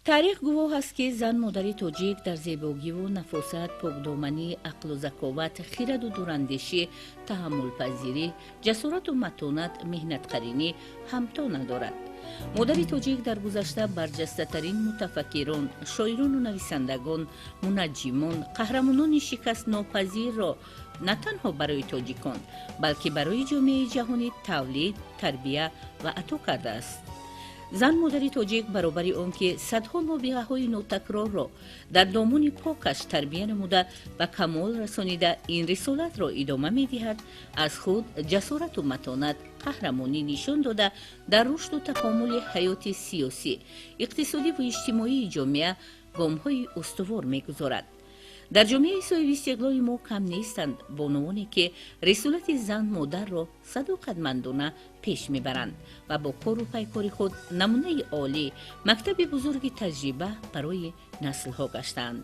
Таърих гувоҳ аст, ки зан модари тоҷик дар зебогиву нафосат, покдоманӣ, ақлу заковат, хираду дурандешӣ, таҳаммулпазирӣ, ҷасорату матонат, меҳнатқаринӣ ҳамто надорад. Модари тоҷик дар гузашта барҷастатарин мутафаккирон, шоирону нависандагон, мунаҷҷимон, қаҳрамонони шикастнопазирро на танҳо барои тоҷикон, балки барои ҷомеаи ҷаҳонӣ тавлид, тарбия ва ато кардааст. Зан модари тоҷик баробари он ки садҳо нобиғаҳои нотакрорро дар домони покаш тарбия намуда, ба камол расонида, ин рисолатро идома медиҳад, аз худ ҷасорату матонат, қаҳрамонӣ нишон дода, дар рушду такомули ҳаёти сиёсӣ, иқтисодӣ ва иҷтимоии ҷомеа гомҳои устувор мегузорад. Дар ҷомеаи соҳибистиқлоли мо кам нестанд бонувоне, ки рисолати зан модарро садоқатмандона пеш мебаранд ва бо кору пайкори худ намунаи олӣ, мактаби бузурги таҷриба барои наслҳо гаштаанд.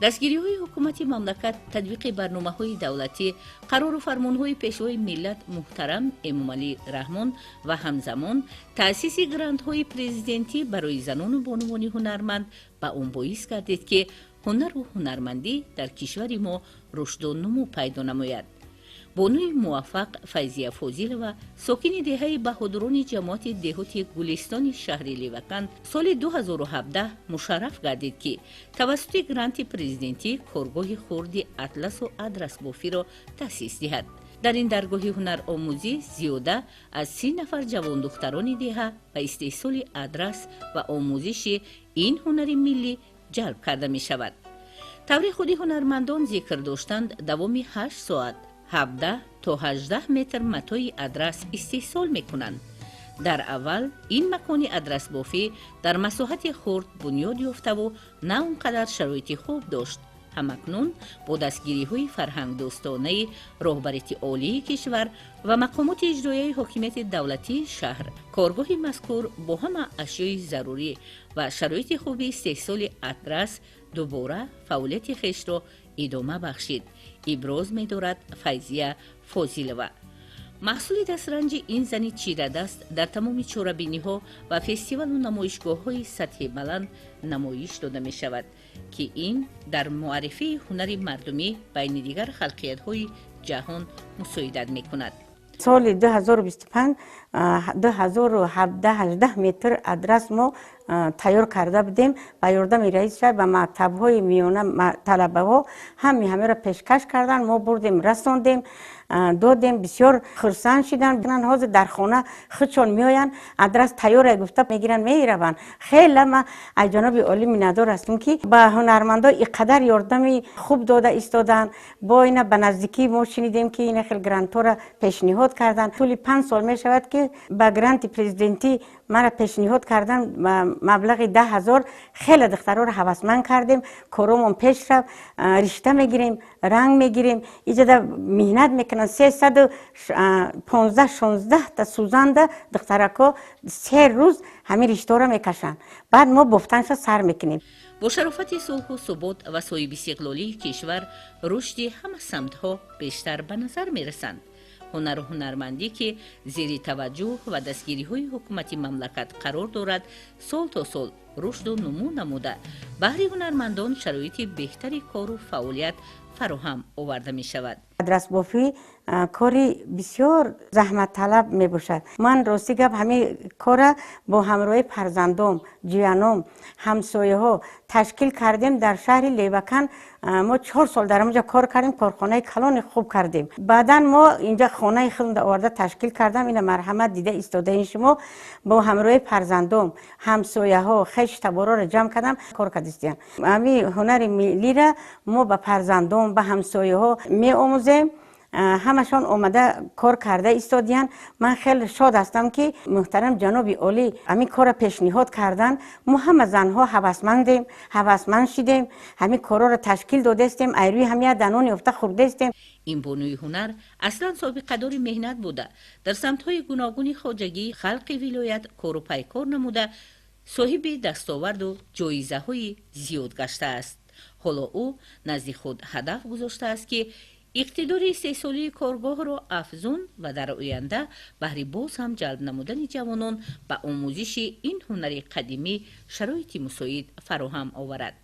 Дастгириҳои ҳукумати мамлакат, татбиқи барномаҳои давлатӣ, қарору фармонҳои пешвои миллат муҳтарам Эмомалӣ Раҳмон ва ҳамзамон таъсиси грантҳои президентӣ барои занону бонувони ҳунарманд ба он боис гардид, ки ҳунару ҳунармандӣ дар кишвари мо рушду нумӯ пайдо намояд. Бонуи муваффақ Файзия Фозилова, сокини деҳаи Баҳодурони ҷамоати деҳоти Гулистони шаҳри Леваканд, соли 2017 мушарраф гардид, ки тавассути гранти президентӣ коргоҳи хурди атласу адрасбофиро таъсис диҳад. Дар ин даргоҳи ҳунаромӯзӣ зиёда аз 30 нафар ҷавондухтарони деҳа ба истеҳсоли адрас ва омӯзиши ин ҳунари миллӣ ҷалб карда мешавад. Таври худи ҳунармандон зикр доштанд, давоми 8 соат 17 то 18 метр матои адрас истеҳсол мекунанд. Дар аввал ин макони адрасбофӣ дар масоҳати хурд бунёд ёфтаву на он қадар шароити хуб дошт. Ҳамакнун бо дастгириҳои фарҳангдӯстонаи роҳбарияти олии кишвар ва мақомоти иҷроияи ҳокимияти давлатии шаҳр коргоҳи мазкур бо ҳама ашёи зарурӣ ва шароити хуби истеҳсоли адрас дубора фаъолияти хешро идома бахшид, иброз медорад Файзия Фозилова. Маҳсули дастранҷи ин зани чирадаст дар тамоми чорабиниҳо ва фестивалу намоишгоҳҳои сатҳи баланд намоиш дода мешавад, ки ин дар муаррифии ҳунари мардумӣ байни дигар халқиятҳои ҷаҳон мусоидат мекунад. Соли 2025 2017-18 метр адрас мо тайёр карда будем. Ба ёрдами раис шаҳр ба мактабҳои миёна талабаҳо ҳами ҳамеро пешкаш кардан. Мо бурдем, расондем, додем, бисёр хурсанд шиданд. Ҳозир дар хона худшон меоянд, адрас тайёре гуфта мегиранд, мераванд. Хеле ма аз ҷоноби олӣ миннатдор ҳастем, ки ба ҳунармандо ин қадар ёрдами хуб дода истоданд. Бо ина ба наздикӣ мо шунидем, ки ина хел грантҳоро пешниҳод карданд. Тӯли 5 сол мешавад, ки ба гранти президентӣ мара пешниҳод кардан маблағи 10 000. Хеле духтарҳоро ҳавасманд кардем, коромон пеш рафт. Ришта мегирем, ранг мегирем, иҷода меҳнат мекунанд. 315, 16 та сӯзанда духтаракҳо 3 рӯз ҳамин риштаҳоро мекашанд, баъд мо бофтанша сар мекунем. Бо шарофати сулҳу субот ва соҳибистиқлолии кишвар рушди ҳама самтҳо бештар ба назар мерасанд. Ҳунару ҳунармандӣ, ки зери таваҷҷӯҳ ва дастгириҳои ҳукумати мамлакат қарор дорад, сол то сол рушду нумӯ намуда, баҳри ҳунармандон шароити беҳтари кору фаъолият фароҳам оварда мешавад. Адрасбофӣ кори бисёр заҳматталаб мебошад. Ман рости гап ҳамин кора бо ҳамроҳи фарзандом, ҷияном, ҳамсояҳо ташкил кардем дар шаҳри Левакан. Мо 4 сол дар онҷо кор кардем, корхонаи калони хуб кардем. Баъдан мо инҷа хонаи худро оварда ташкил кардам. Ина марҳамат, дида истодаин шумо. Бо ҳамроҳи фарзандом, ҳамсояҳо, хеш табороро ҷамъ кардам, кор кардистем. Ҳамин ҳунари миллира мо ба фарзандом, ба ҳамсояҳо меомӯзем, ҳамашон омада кор карда истодиянд. Ман хеле шод ҳастам, ки муҳтарам ҷаноби олӣ ҳамин корро пешниҳод карданд. Мо ҳама занҳо ҳавасмандем, ҳавасманд шидем, ҳамин корҳоро ташкил додаистем, айрӯи ҳамия данон ёфта хӯрдаистем. Ин бонуи ҳунар аслан собиқадори меҳнат буда, дар самтҳои гуногуни хоҷагии халқи вилоят кору пайкор намуда, соҳиби дастоварду ҷоизаҳои зиёд гаштааст. Ҳоло ӯ назди худ ҳадаф гузоштааст, ки Иқтидори истеҳсолии коргоҳро афзун ва дар оянда баҳри боз ҳам ҷалб намудани ҷавонон ба омӯзиши ин ҳунари қадимӣ шароити мусоид фароҳам оварад.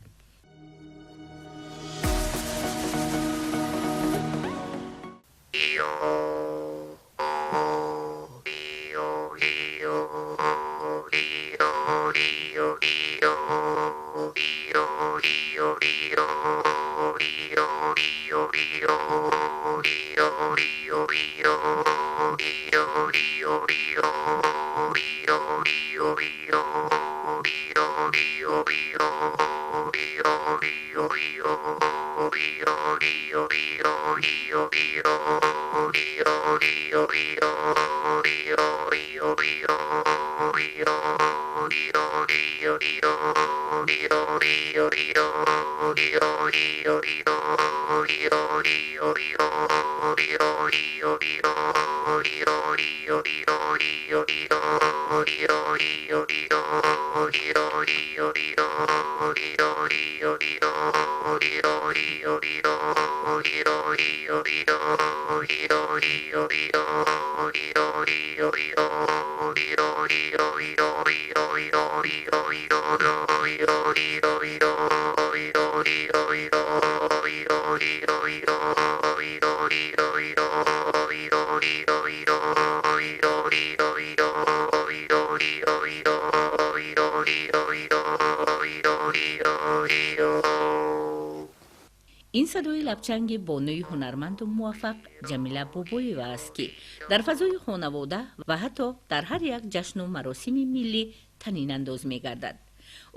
Ин садои лабчанги бонуи ҳунарманду муваффақ Ҷамила Бобоева аст, ки дар фазои хонавода ва ҳатто дар ҳар як ҷашну маросими миллӣ танинандоз мегардад.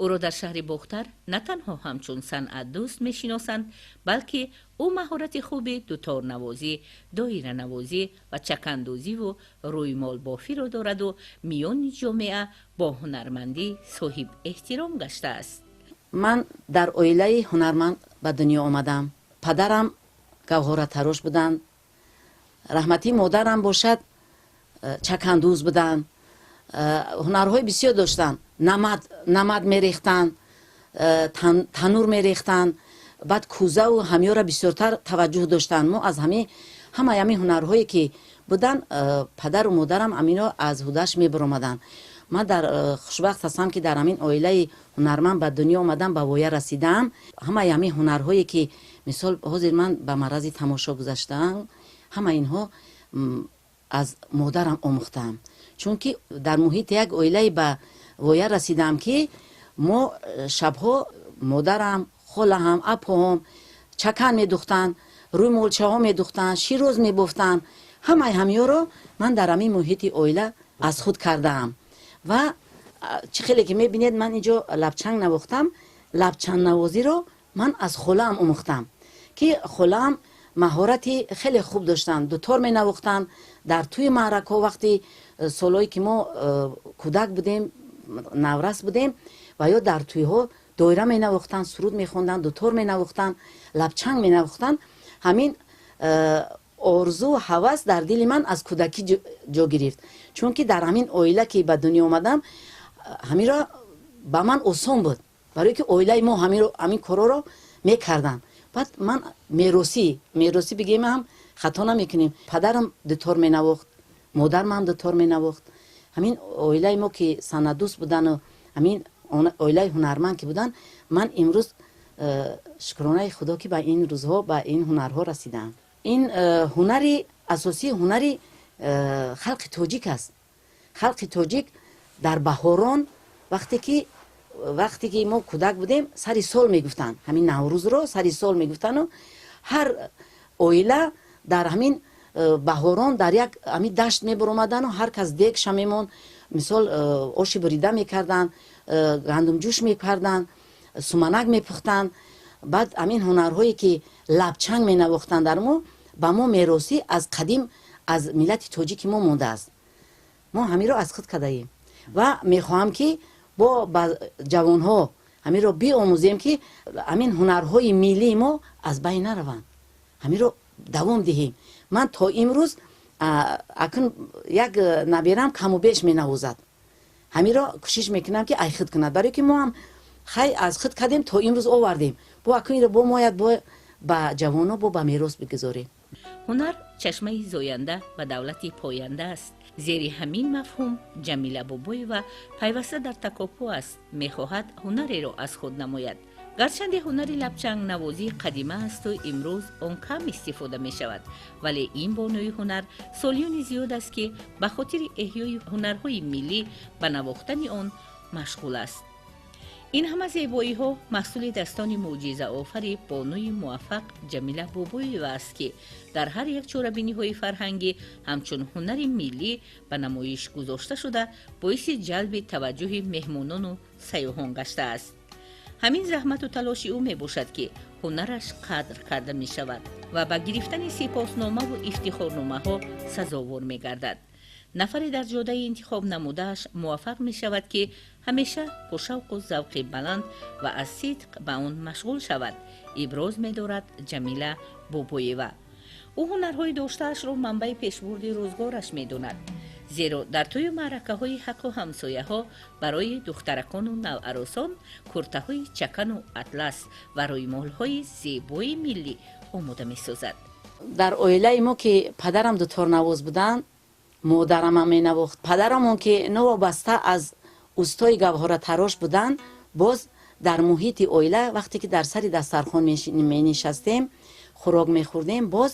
Ӯро дар шаҳри Бохтар на танҳо ҳамчун санъатдӯст мешиносанд, балки ӯ маҳорати хуби дуторнавозӣ, доиранавозӣ ва чакандӯзиву рӯймолбофиро дораду миёни ҷомеа бо ҳунармандӣ соҳиб эҳтиром гаштааст. Ман дар оилаи ҳунарманд ба дунё омадам. Падарам гавҳоратарош буданд, раҳматии модарам бошад чакандӯз буданд, ҳунарҳои бисёр доштанд. Намад мерехтанд, танур мерехтанд, баъд кӯзаву ҳамёра бисёртар таваҷҷӯҳ доштанд. Мо аз ҳамаи ҳамин ҳунарҳое ки буданд, падару модарам амино аз ҳудаш мебаромаданд. Ман дар хушбахт ҳастам, ки дар ҳамин оилаи ҳунарманд ба дунё омадам, ба воя расидаам. Ҳамаи ҳамин ҳунарҳое ки мисол ҳозир ман ба маррази тамошо гузаштаам, ҳама инҳо аз модарам омӯхтаам, чунки дар муҳити як оилаи ба воя расидаам, ки мо шабҳо модарам, холаам, апоҳом чакан медухтанд, рӯймолчаҳо медухтанд, широз мебофтанд. Ҳамаи ҳамёро ман дар ҳамин муҳити оила аз худ кардаам. Ва чӣ хеле ки мебинед, ман инҷо лабчанг навохтам. Лабчангнавозиро ман аз холаам омӯхтам, ки холаам маҳорати хеле хуб доштанд, дутор менавохтанд дар тӯи маъракҳо. Вақти солҳое ки мо кӯдак будем, наврас будем, ва ё дар тӯйҳо доира менавохтанд, суруд мехонданд, дутор менавохтанд, лабчанг менавохтанд. Ҳамин орзу ҳавас дар дили ман аз кӯдакӣ ҷо гирифт, чунки дар ҳамин оила ки ба дунё омадам, ҳаминро ба ман осон буд, барое ки оилаи мо ҳамин корҳоро мекарданд. Баъд ман меросӣ бигем ҳам хато намекунем. Падарам дутор менавохт, модарам дутор менавохт. Ҳамин оилаи мо ки санъатдӯст будану ҳамин оилаи ҳунарманд ки буданд, ман имрӯз шукронаи Худо, ки ба ин рӯзҳо ба ин ҳунарҳо расидаам. Ин ҳунари асосии ҳунари халқи тоҷик аст. Халқи тоҷик дар баҳорон, вақте ки мо кӯдак будем, сари сол мегуфтанд, ҳамин Наврӯзро сари сол мегуфтанду ҳар оила дар ҳамин баҳорон дар як ҳамин дашт мебаромадану ҳар кас дегша мемонд. Мисол, оши бурида мекарданд, гандумҷӯш мекарданд, суманак мепухтанд. Баъд ҳамин ҳунарҳое ки лабчанг менавохтанд, дар мо ба мо меросӣ аз қадим аз миллати тоҷики мо мондааст. Мо ҳаминро аз худ кардаем ва мехоҳам, ки бо ба ҷавонҳо ҳаминро биомӯзем, ки ҳамин ҳунарҳои миллии мо аз байн нараванд, ҳаминро давом диҳем. Ман то имрӯз акун як наберам каму беш менавозад, ҳаминро кӯшиш мекунам, ки ай худ кунад, барое ки мо ҳам хай аз худ кардем, то имрӯз овардем. Бо акун инро бо мояд бо ба ҷавонҳо бо ба мерос бигузорем. Ҳунар чашмаи зоянда ва давлати поянда аст. Зери ҳамин мафҳум Ҷамила Бобоева пайваста дар такопӯ аст, мехоҳад ҳунареро аз худ намояд. Гарчанде ҳунари лабчангнавозӣ қадима асту имрӯз он кам истифода мешавад, вале ин бонуи ҳунар солиёни зиёд аст, ки ба хотири эҳёи ҳунарҳои миллӣ ба навохтани он машғул аст. Ин ҳама зебоиҳо маҳсули дастони мӯъҷизаофари бонуи муваффақ Ҷамила Бобоева аст, ки дар ҳар як чорабиниҳои фарҳангӣ ҳамчун ҳунари миллӣ ба намоиш гузошта шуда, боиси ҷалби таваҷҷӯҳи меҳмонону сайёҳон гаштааст. Ҳамин заҳмату талоши ӯ мебошад, ки ҳунараш қадр карда мешавад ва ба гирифтани сипосномаву ифтихорномаҳо сазовор мегардад. Нафаре дар ҷодаи интихоб намудааш муваффақ мешавад, ки ҳамеша бо шавқу завқи баланд ва аз сидқ ба он машғул шавад, иброз медорад Ҷамила Бобоева. Ӯ ҳунарҳои доштаашро манбаи пешбурди рӯзгораш медонад, зеро дар тӯю маъракаҳои ҳаққу ҳамсояҳо барои духтаракону навъаросон куртаҳои чакану атлас ва рӯймолҳои зебои миллӣ омода месозад. Дар оилаи мо, ки падарам дуторнавоз буданд, модарамам менавохт. Падарамон, ки новобаста аз устои гавҳоратарош буданд, боз дар муҳити оила, вақте ки дар сари дастархон менишастем, хӯрок мехӯрдем, боз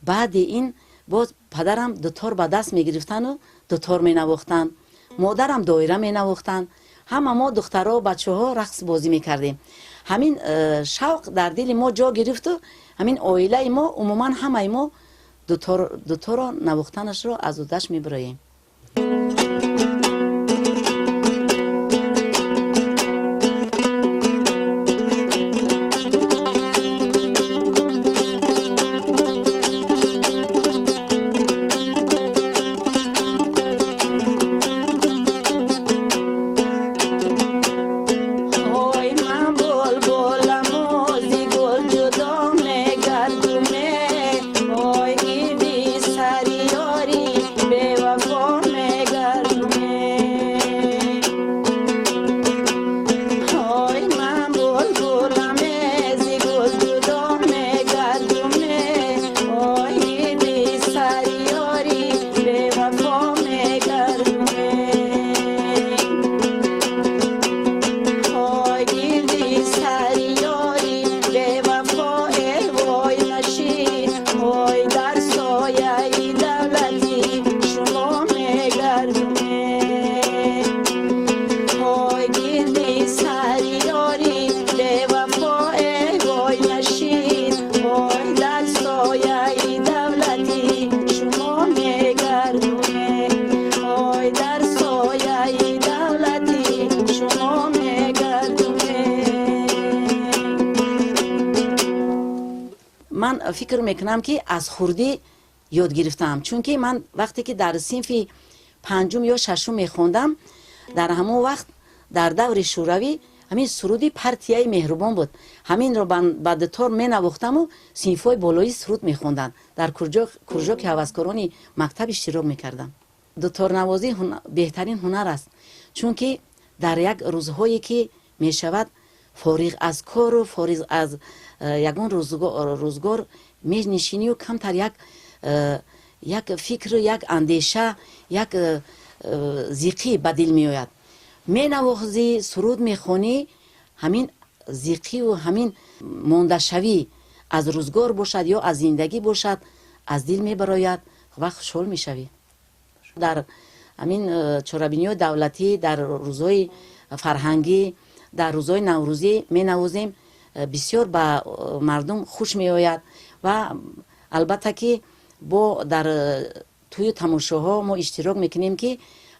баъди ин боз падарам дутор ба даст мегирифтану дутор менавохтанд, модарам доира менавохтанд. Ҳама мо духтаро, бачаҳо рақс бозӣ мекардем. Ҳамин шавқ дар дили мо ҷо гирифту ҳамин оилаи мо умуман ҳамаи мо дуторо навохтанашро аз ӯдаш мебироем. Ман фикр мекунам, ки аз хурдӣ ёд гирифтам, чунки ман вақте ки дар синфи панҷум ё шашум мехондам, дар ҳамон вақт дар даври шӯравӣ ҳамин суруди партияи меҳрубон буд. Ҳаминро ба дутор менавохтаму синфҳои болоӣ суруд мехонданд. Дар кружоки ҳаваскорони мактаб иштирок мекардам. Дуторнавозӣ беҳтарин ҳунар аст, чунки дар як рӯзҳое ки мешавад фориғ аз кору фориғ аз ягон рӯзгор менишинию камтар як фикру як андеша, як зиқӣ ба дил меояд. Менавозӣ, суруд мехонӣ, ҳамин зиқиву ҳамин мондашавӣ аз рӯзгор бошад ё аз зиндагӣ бошад, аз дил мебарояд ва хушҳол мешавӣ. Дар ҳамин чорабиниҳои давлатӣ, дар рӯзҳои фарҳангӣ, дар рӯзҳои наврӯзӣ менавозем, бисёр ба мардум хуш меояд. Ва албатта ки бо дар тӯю тамошоҳо мо иштирок мекунем, ки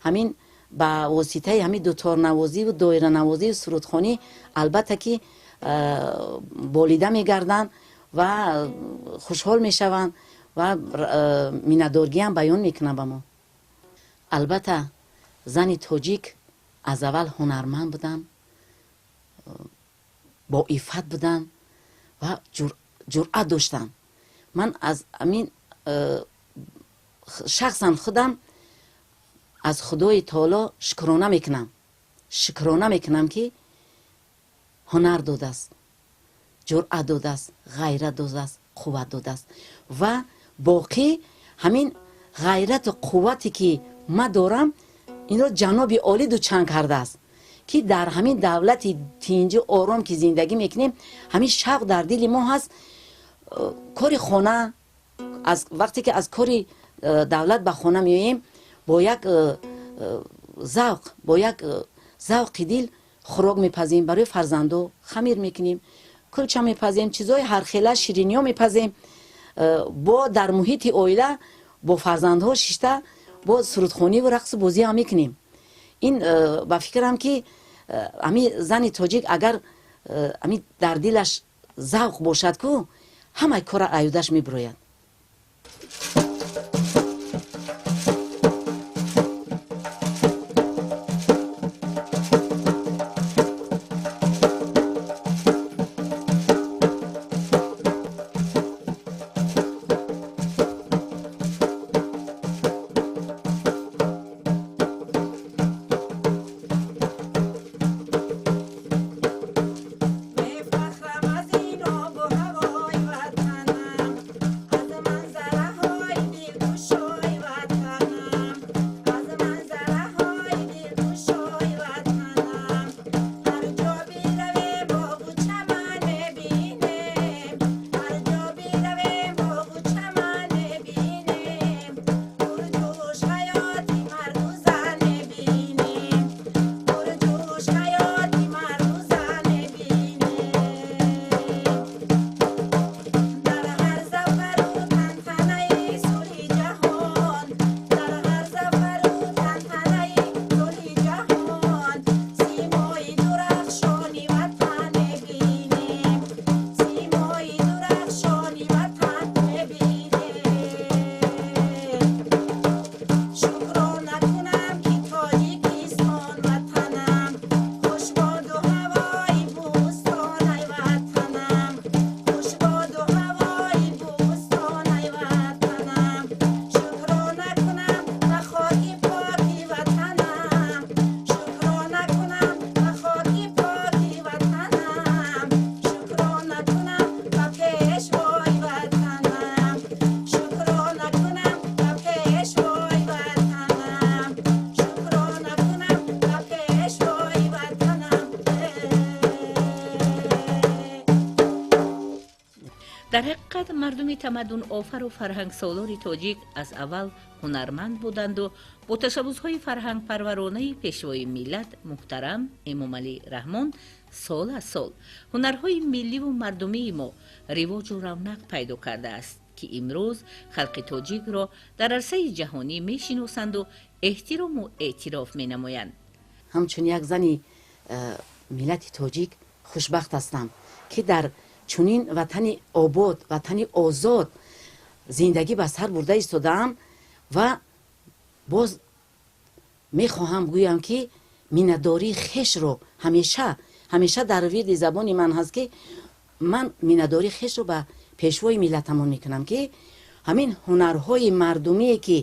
ҳамин ба воситаи ҳамин дуторнавозиву доиранавозию сурудхонӣ албатта ки болида мегарданд ва хушҳол мешаванд ва миннатдоргиам баён мекунанд ба мо. Албатта, зани тоҷик аз аввал ҳунарманд буданд, боиффат буданд ва ҷуръат доштанд. Ман аз ҳамин шахсан худам аз Худои таоло шукрона мекунам, шукрона мекунам, ки ҳунар додааст, ҷуръат додааст, ғайрат додааст. Қувват додааст ва боқӣ ҳамин ғайрату қуввате, ки ма дорам, инро ҷаноби олӣ дучанд кардааст, ки дар ҳамин давлати тинҷу ором, ки зиндагӣ мекунем, ҳамин шавқ дар дили мо ҳаст. Кори хона, аз вақте ки аз кори давлат ба хона меоем, бо як завқ, бо як завқи дил хӯрок мепазем барои фарзандо, хамир мекунем, кулча мепазем, чизҳои ҳархела, шириниҳо мепазем. Бо дар муҳити оила бо фарзандҳо шишта, бо сурудхониву рақсу бозӣ ҳам мекунем. Ин ба фикрам, ки ҳами зани тоҷик, агар ҳами дар дилаш завқ бошад ку, ҳамаи кора аюдаш мебирояд. Дар ҳақиқат, мардуми тамаддунофару фарҳангсолори тоҷик аз аввал ҳунарманд буданду бо ташаббусҳои фарҳангпарваронаи Пешвои миллат муҳтарам Эмомалӣ Раҳмон сол аз сол ҳунарҳои милливу мардумии мо ривоҷу равнақ пайдо кардааст, ки имрӯз халқи тоҷикро дар арсаи ҷаҳонӣ мешиносанду эҳтирому эътироф менамоянд. Ҳамчун як зани миллати тоҷик хушбахт ҳастам, ки дар чунин ватани обод, ватани озод зиндагӣ ба сар бурда истодаам. Ва боз мехоҳам гӯям, ки миннатдории хешро ҳамеша, ҳамеша дар вирди забони ман ҳаст, ки ман миннатдории хешро ба Пешвои миллатамон мекунам, ки ҳамин ҳунарҳои мардумие, ки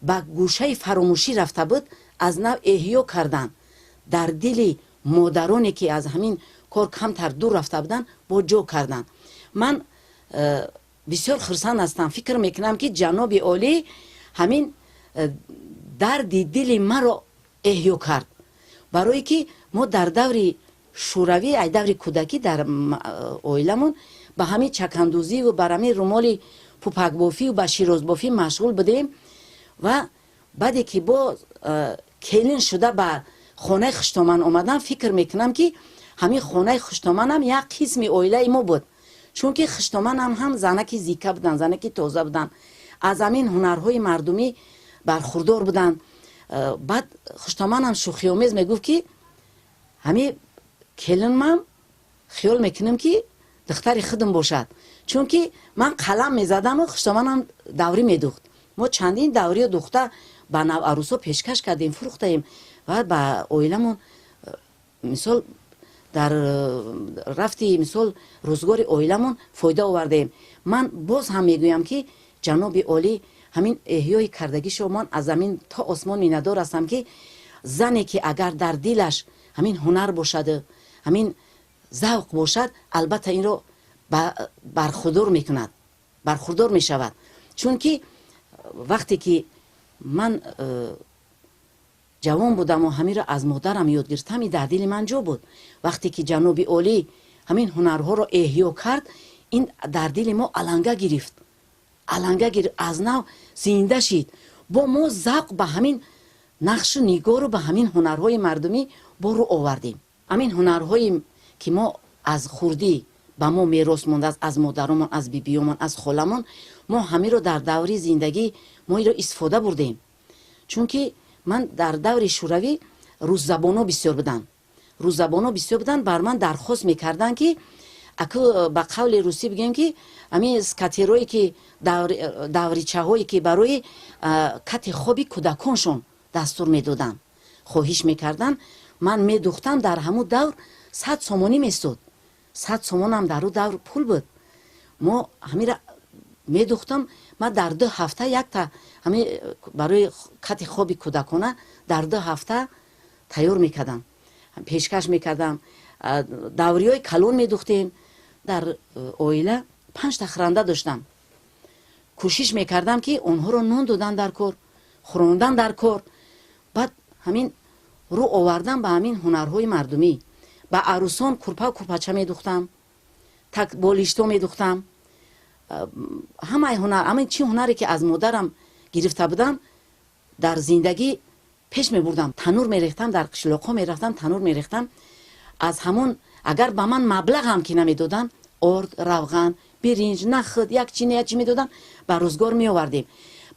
ба гӯшаи фаромӯшӣ рафта буд, аз нав эҳё карданд, дар дили модароне, ки аз ҳамин кор камтар дур рафта буданд, бо ҷо карданд. Ман бисёр хурсанд ҳастам. Фикр мекунам, ки ҷаноби олӣ ҳамин дарди дили маро эҳё кард, барое ки мо дар даври шӯравӣ, ай даври кӯдакӣ, дар оиламон ба ҳамин чакандӯзиву бар ҳамин румоли пупакбофию ба широзбофӣ машғул будем. Ва баъде ки бо келин шуда ба хонаи хуштоман омадам, фикр мекунам, ки ҳамин хонаи хуштоманам як қисми оилаи мо буд, чунки хуштоманам ҳам занаки зика буданд, занаки тоза буданд, аз ҳамин ҳунарҳои мардумӣ бархурдор буданд. Баъд хуштоманам шӯхиомез мегуфт, ки ҳамин келинмам хиёл мекунам, ки духтари худам бошад, чунки ман қалам мезадаму хуштоманам даврӣ медухт. Мо чандин давриё духта ба наварӯсо пешкаш кардем, фурӯхтаем ва ба оиламон, мисол, дар рафти, мисол, рӯзгори оиламон фоида овардаем. Ман боз ҳам мегӯям, ки ҷаноби олӣ ҳамин эҳёи кардагишо ман аз замин то осмон миннатдор ҳастам, ки зане, ки агар дар дилаш ҳамин ҳунар бошаду ҳамин завқ бошад, албатта инро бархурдор мекунад, бархурдор мешавад. Чунки вақте ки ман ҷавон будаму ҳаминро аз модарам ёд гирифтам, ин дар дили ман ҷо буд. Вақте ки ҷаноби олӣ ҳамин ҳунарҳоро эҳё кард, ин дар дили мо аланга гирифт, аланга гирифт, аз нав зинда шид. Бо мо завқ ба ҳамин нақшу нигору ба ҳамин ҳунарҳои мардумӣ бо рӯ овардем. Ҳамин ҳунарҳое ки мо аз хурдӣ ба мо мерос мондааст, аз модаромон, аз бибиёмон, аз холамон, мо ҳаминро дар даври зиндагӣ мо инро истифода бурдем. Чунки ман дар даври шӯравӣ русзабоно бисёр буданд, русзабоно бисёр буданд, бар ман дархост мекарданд, ки аку ба қавли русӣ бигӯем, ки ҳамин скатерое ки давричаҳое ки барои кати хоби кӯдаконшон дастур медоданд, хоҳиш мекарданд, ман медухтам. Дар ҳамун давр 100 сомонӣ месуд, 100 сомонам дар ӯ давр пул буд. Мо ҳамира медухтам, ман дар 2 ҳафта якта ҳами барои кати хоби кӯдакона дар 2 ҳафта тайёр мекардам, пешкаш мекардам. Давриҳои калон медухтем. Дар оила 5та хӯранда доштам. Кӯшиш мекардам, ки онҳоро нон додан дар кор, хӯрондан дар кор. Баъд ҳамин рӯ овардан ба ҳамин ҳунарҳои мардумӣ. Ба арӯсон курпа курпача медухтам, так болишто медухтам. Ҳамаи ҳунар, ҳамин чӣ ҳунаре ки аз модарам гирифта будам, дар зиндагӣ пеш мебурдам. Танур мерехтам, дар қишлоқҳо мерафтам, танур мерехтам. Аз ҳамон агар ба ман маблағам ки намедоданд, орд, равған, биринҷ, нахд, як чи не як чи медоданд, ба рӯзгор меовардем.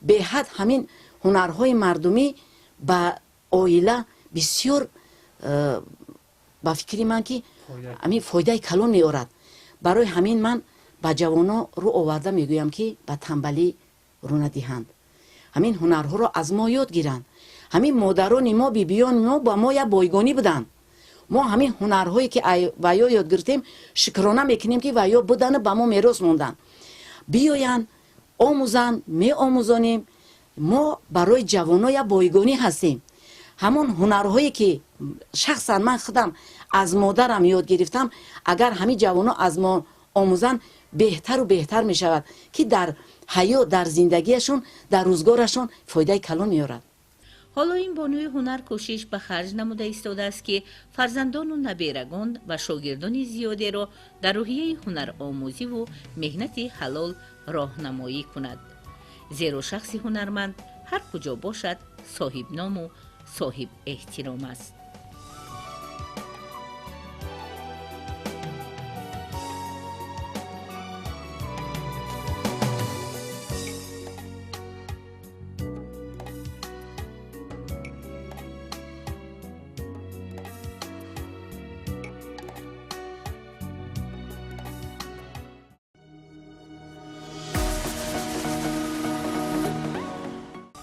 Беҳад ҳамин ҳунарҳои мардумӣ ба оила бисёр, ба фикри ман, ки ҳамин фоидаи калон меорад. Барои ҳамин ман ба ҷавоно рӯ оварда мегӯям, ки ба тамбалӣ рӯ надиҳанд, ҳамин ҳунарҳоро аз мо ёд гиранд. Ҳамин модарони мо, бибиёни мо ба мо як бойгонӣ буданд. Мо ҳамин ҳунарҳое ки ва ё ёд гирифтем, шукрона мекунем, ки ва ё будану ба мо мерос монданд. Биёянд, омӯзанд, меомӯзонем. Мо барои ҷавоно як бойгонӣ ҳастем. Ҳамон ҳунарҳое ки шахсан ман худам аз модарам ёд гирифтам, агар ҳамин ҷавоно аз мо омӯзанд, беҳтару беҳтар мешавад, ки дар ҳаёт, дар зиндагиашон, дар рӯзгорашон фоидаи калон меорад. Ҳоло ин бонуи ҳунар кӯшиш ба харҷ намуда истодааст, ки фарзандону наберагон ва шогирдони зиёдеро дар рӯҳияи ҳунаромӯзиву меҳнати ҳалол роҳнамоӣ кунад. Зеро шахси ҳунарманд ҳар куҷо бошад, соҳибному соҳиб эҳтиром аст.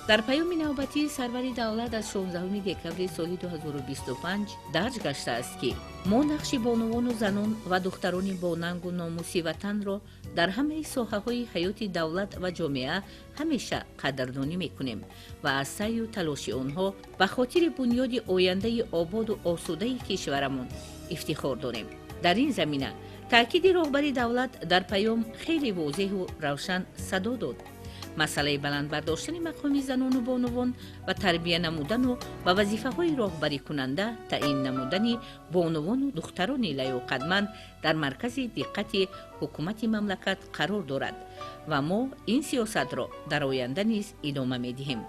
Дар паёми навбатии сарвари давлат аз 16 декабри соли 2025 дарҷ гаштааст, ки мо нақши бонувону занон ва духтарони бонангу номуси ватанро дар ҳамаи соҳаҳои ҳаёти давлат ва ҷомеа ҳамеша қадрдонӣ мекунем ва аз саъю талоши онҳо ба хотири бунёди ояндаи ободу осудаи кишварамон ифтихор дорем. Дар ин замина таъкиди роҳбари давлат дар паём хеле возеҳу равшан садо дод. Масъалаи баланд бардоштани мақоми занону бонувон ва тарбия намудану ба вазифаҳои роҳбарикунанда таъин намудани бонувону духтарони лаёқатманд дар маркази диққати ҳукумати мамлакат қарор дорад ва мо ин сиёсатро дар оянда низ идома медиҳем.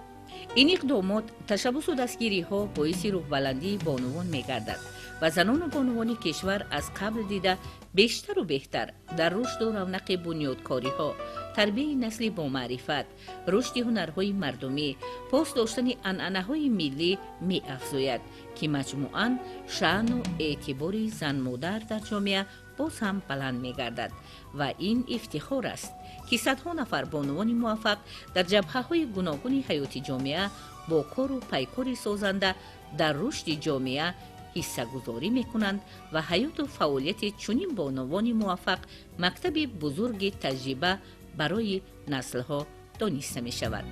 Ин иқдомот, ташаббусу дастгириҳо боиси рӯҳбаландии бонувон мегардад ва занону бонувони кишвар аз қабл дида бештару беҳтар дар рушду равнақи бунёдкориҳо, тарбияи насли бомаърифат, рушди ҳунарҳои мардумӣ, пос доштани анъанаҳои миллӣ меафзояд, ки маҷмӯан шаъну эътибори занмодар дар ҷомеа боз ҳам баланд мегардад. Ва ин ифтихор аст, ки садҳо нафар бонувони муваффақ дар ҷабҳаҳои гуногуни ҳаёти ҷомеа бо кору пайкори созанда дар рушди ҷомеа ҳиссагузорӣ мекунанд ва ҳаёту фаъолияти чунин бонувони муваффақ мактаби бузурги таҷриба барои наслҳо дониста мешавад.